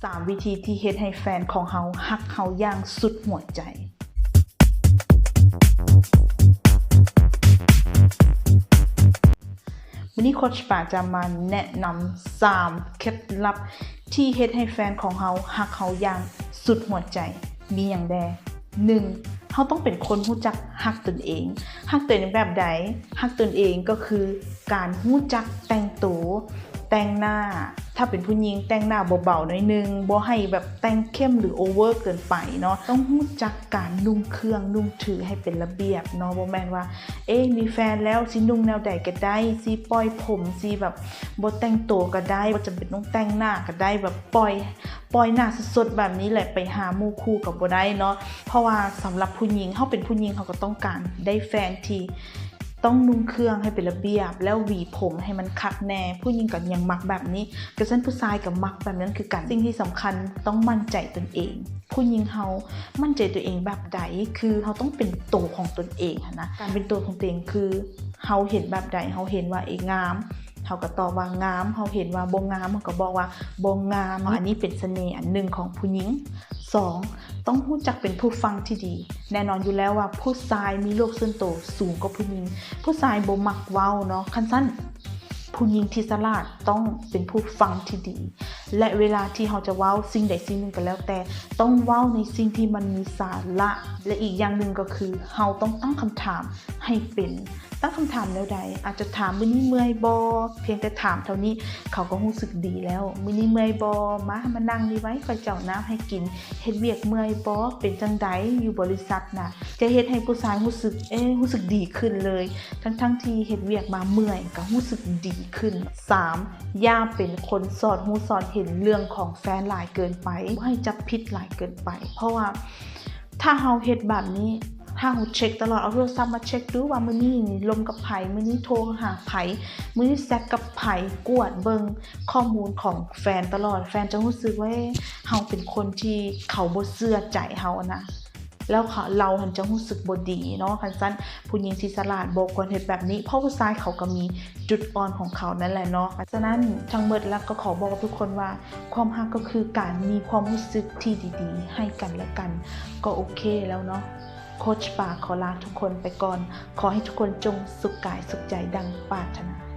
ສາມວິທີທີ່ເຮັດໃຫ້ແຟນຂອງເຮົາຮັກເຮົາຢ່າງສຸດຫົວໃຈ. ມື້ນີ້ໂຄດປາຈະມາແນະນຳສາມເຄັດລັບທີ່ເຮັດໃຫ້ແຟນຂອງເຮົາຮັກເຮົາຢ່າງສຸດຫົວໃຈ. ມີຫຍັງແດ່? ໜຶ່ງ ເຮົາຕ້ອງເປັນຄົນຮູ້ຈັກຮັກຕົນເອງ. ຮັກຕົນເອງແບບໃດ? ຮັກຕົນເອງກໍຄືການຮູ້ຈັກແຕ່ງໂຕ, ແຕ່ງໜ້າ. ຖ້າເປັນຜູ້ຍິງແຕ່ງໜ້າເບົາໆໜ້ອຍໜຶ່ງ, ບໍ່ໃຫ້ແບບແຕ່ງເຂັ້ມ ຫຼື ໂອເວີເກີນໄປເນາະ. ຕ້ອງຮູ້ຈັກການນຸ່ງເຄື່ອງນຸ່ງຖືໃຫ້ເປັນລະບຽບເນາະ, ບໍ່ແມ່ນວ່າ ເອ ມີແຟນແລ້ວ ຊິນຸ່ງແນວໃດກໍໄດ້, ຊິປ່ອຍຜົມ, ຊິແບບບໍ່ແຕ່ງໂຕກໍໄດ້, ບໍ່ຈຳເປັນຕ້ອງແຕ່ງໜ້າກໍໄດ້, ແບບປ່ອຍ ປ່ອຍໜ້າສົດໆແບບນີ້ແຫຼະ ໄປຫາໝູ່ຄູ່ກໍບໍ່ໄດ້ເນາະ. ເພາະວ່າສຳລັບຜູ້ຍິງ, ເຮົາເປັນຜູ້ຍິງ ເຮົາກໍຕ້ອງການໄດ້ແຟນທີ່ຕ້ອງນຸ່ງເຄື່ອງໃຫ້ເປັນລະບຽບ ແລ້ວຫວີຜົມໃຫ້ມັນຄັກແນ່. ຜູ້ຍິງກໍຍັງມັກແບບນີ້, ກະຊັ້ນຜູ້ຊາຍກໍມັກແບບນັ້ນຄືກັນ. ສິ່ງທີ່ສຳຄັນ ຕ້ອງໝັ້ນໃຈຕົນເອງ. ຜູ້ຍິງເຮົາໝັ້ນໃຈຕົວເອງແບບໃດ? ຄືເຮົາຕ້ອງເປັນໂຕຂອງຕົນເອງຫັ້ນນະ. ການເປັນໂຕຂອງຕົວເອງຄື ເຮົາເຫັນແບບໃດ? ເຮົາເຫັນວ່າ ເອ ງາມ ເຮົາກໍຕອບວ່າງາມ, ເຮົາເຫັນວ່າບໍ່ງາມ ເຮົາກໍບອກວ່າບໍ່ງາມ. ອັນນີ້ເປັນສະເໜ່ອັນໜຶ່ງຂອງຜູ້ຍິງ. ສອງ ຕ້ອງຮູ້ຈັກເປັນຜູ້ຟັງທີ່ດີ. ແນ່ນອນຢູ່ແລ້ວວ່າຜູ້ຊາຍມີໂລກສ່ວນໂຕສູງກວ່າຜູ້ຍິງ. ຜູ້ຊາຍບໍ່ມັກເວົ້າເນາະ. ຄັນຊັ້ນ ຜູ້ຍິງທີ່ສະຫຼາດຕ້ອງເປັນຜູ້ຟັງທີ່ດີ ແລະ ເວລາທີ່ເຮົາຈະເວົ້າສິ່ງໃດສິ່ງໜຶ່ງກໍແລ້ວແຕ່ ຕ້ອງເວົ້າໃນສິ່ງທີ່ມັນມີສາລະ. ແລະ ອີກຢ່າງໜຶ່ງກໍຄື ເຮົາຕ້ອງຕັ້ງຄຳຖາມໃຫ້ເປັນ. ຕັ້ງຄຳຖາມແນວໃດ? ອາດຈະຖາມ ມື້ນີ້ເມື່ອຍບໍ່? ພຽງແຕ່ຖາມເທົ່ານີ້ ເຂົາກໍຮູ້ສຶກດີແລ້ວ. ມື້ນີ້ເມື່ອຍບໍ່? ມາ ມານັ່ງນີ້ໄວ້ ຂ້ອຍເຈົ້ານ້ຳໃຫ້ກິນ. ເຮັດວຽກເມື່ອຍບໍ່? ເປັນຈັ່ງໃດຢູ່ບໍລິສັດນະ? ຈະເຮັດໃຫ້ຜູ້ຊາຍຮູ້ສຶກ ເອ ຮູ້ສຶກດີຂຶ້ນເລີຍ. ທັງໆທີ່ເຮັດວຽກມາເມື່ອຍ ກໍຮູ້ສຶກດີຂຶ້ນ. ສາມ ຢ່າເປັນຄົນສອດຮູ້ສອດເຫັນເລື່ອງຂອງແຟນຫຼາຍເກີນໄປ, ບໍ່ໃຫ້ຈັບຜິດຫຼາຍເກີນໄປ. ເພາະວ່າ ຖ້າເຮົາເຮັດແບບນີ້ ຖ້າເຮົາເຊັກຕະຫຼອດ, ເອົາໂທລະສັບມາເຊັກດູວ່າມື້ນີ້ລົມກັບໃຜ, ມື້ນີ້ໂທຫາໃຜ, ມື້ນີ້ແຊັດກັບໃຜ, ກວດເບິ່ງຂໍ້ມູນຂອງແຟນຕະຫຼອດ, ແຟນຈະຮູ້ສຶກວ່າ ເອີ ເຮົາເປັນຄົນທີ່ເຂົາບໍ່ເຊື່ອໃຈເຮົານະ, ແລ້ວເຂົາ ລາວຫັ້ນຈະຮູ້ສຶກບໍ່ດີເນາະ. ຄັນຊັ້ນ ຜູ້ຍິງທີ່ສະຫຼາດບໍ່ຄວນເຮັດແບບນີ້, ເພາະຜູ້ຊາຍເຂົາກໍມີຈຸດອ່ອນຂອງເຂົານັ້ນແຫຼະເນາະ. ສະນັ້ນ ທັງໝົດແລ້ວກໍຂໍບອກກັບທຸກຄົນວ່າ ຄວາມຮັກກໍຄືການມີຄວາມຮູ້ສຶກທີ່ດີໆໃຫ້ກັນແລະກັນ ກໍໂອເຄແລ້ວເນາະ. ໂຄດປາຂໍລາທຸກຄົນໄປກ່ອນ. ຂໍໃຫ້ທຸກຄົນຈົ່ງສຸກກາຍສຸກໃຈດັ່ງປາດຖະໜາ.